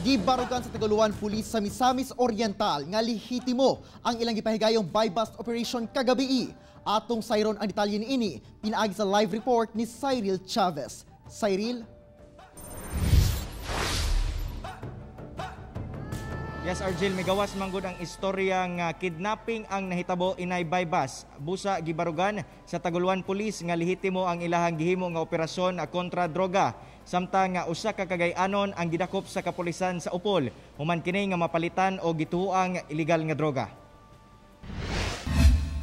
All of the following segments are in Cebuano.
Gibarugan sa Taguluan Police sa Misamis Oriental nga lehitimo ang ilang gipahigayong buy-bust operation kagabii. Atong sayron ang detalye niini pinaagi sa live report ni Cyril Chavez. Cyril? Yes, Argel, migawas manggod ang istorya nga kidnapping ang nahitabo inay buy-bust. Busa gibarugan sa Taguluan Police nga lehitimo ang ilahang gihimo nga operasyon kontra droga. Samtang nga usa ka Cagayanon ang gidakop sa kapulisan sa Upol, human kini nga mapalitan o gituoang illegal nga droga.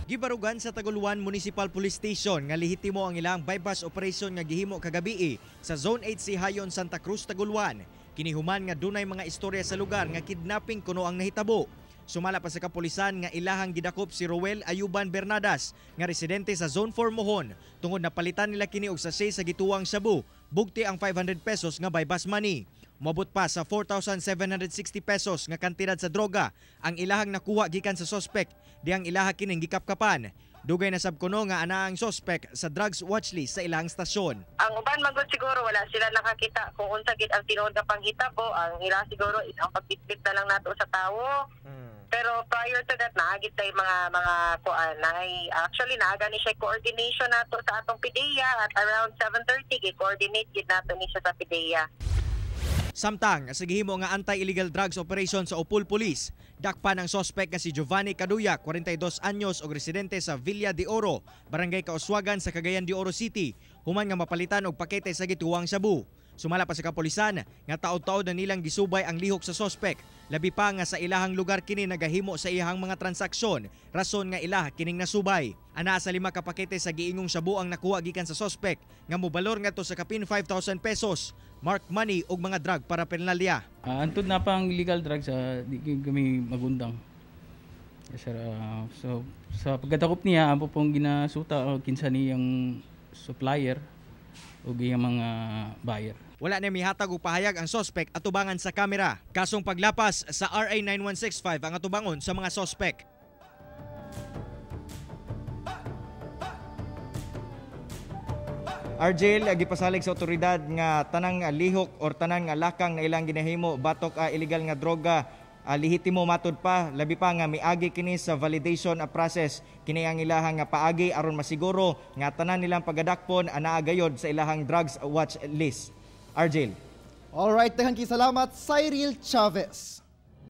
Gibarugan sa Taguluan Municipal Police Station nga lehitimo ang ilang buy-bust operation nga gihimo kagabii sa Zone 8C Hayon, Santa Cruz, Taguluan. Kinihuman nga dunay mga istorya sa lugar nga kidnapping kuno ang nahitabo. Sumala pa sa kapulisan nga ilahang gidakop si Roel Ayuban Bernadas nga residente sa Zone 4 Mohon tungod napalitan nila kini og sachet sa gituwang shabu, bugti ang 500 pesos nga buy-bust money. Moabot pa sa 4,760 pesos nga kantidad sa droga ang ilahang nakuha gikan sa sospek dihang ilaha kining gikapkapan. Dugay na sab kuno nga ana ang sospek sa drugs watchlist sa ilang stasyon. Ang uban magod siguro wala sila nakakita kung unsa gid ang tinuod nga panghitabo. Ang ila siguro is ang pagbitbit na lang nato sa tawo. Pero prior to that naagit tay mga kuan nay actually naaga ni siya coordination nato sa atong PDEA at around 7:30 gi-coordinate gid nato ni siya sa PDEA. Samtang sa gihimo nga anti-illegal drugs operation sa Upol Police, dakpan ang sospek nga si Giovanni Caduya, 42 anyos og residente sa Villa de Oro, Barangay Kauswagan sa Cagayan de Oro City, human nga mapalitan og pakete sa gituwang shabu. Sumala pa sa kapulisan nga taod-taod na nilang gisubay ang lihok sa sospek, labi pa nga sa ilahang lugar kini nagahimo sa iyahang mga transaksyon, rason nga ilaha kining nasubay. Anaa sa 5 ka pakete sa giingong shabu ang nakuha gikan sa sospek nga mobalor ngadto sa kapin 5,000 pesos, mark money ug mga drug paraphernalia. Antud na pa ang illegal drugs, di kami magundang. Yes, sir, so sa pagkadakop niya amo pong ginasuta o kinsa niyang supplier o iyang mga buyer. Wala na mihatag og pahayag ang sospek atubangan sa kamera. Kasong paglapas sa RA 9165 ang atubangon sa mga sospek. Argel, gipasalig sa otoridad nga tanang lihok or tanang lakang na ilang ginahimo batok illegal nga droga, lehitimo matud pa, labi pa nga miagi kini sa validation process. Kini ang ilahang nga paagi aron masiguro nga tanan nilang pagadakpon anaa gayod sa ilahang drugs watch list. Argel. Alright, daghang salamat Cyril Chavez.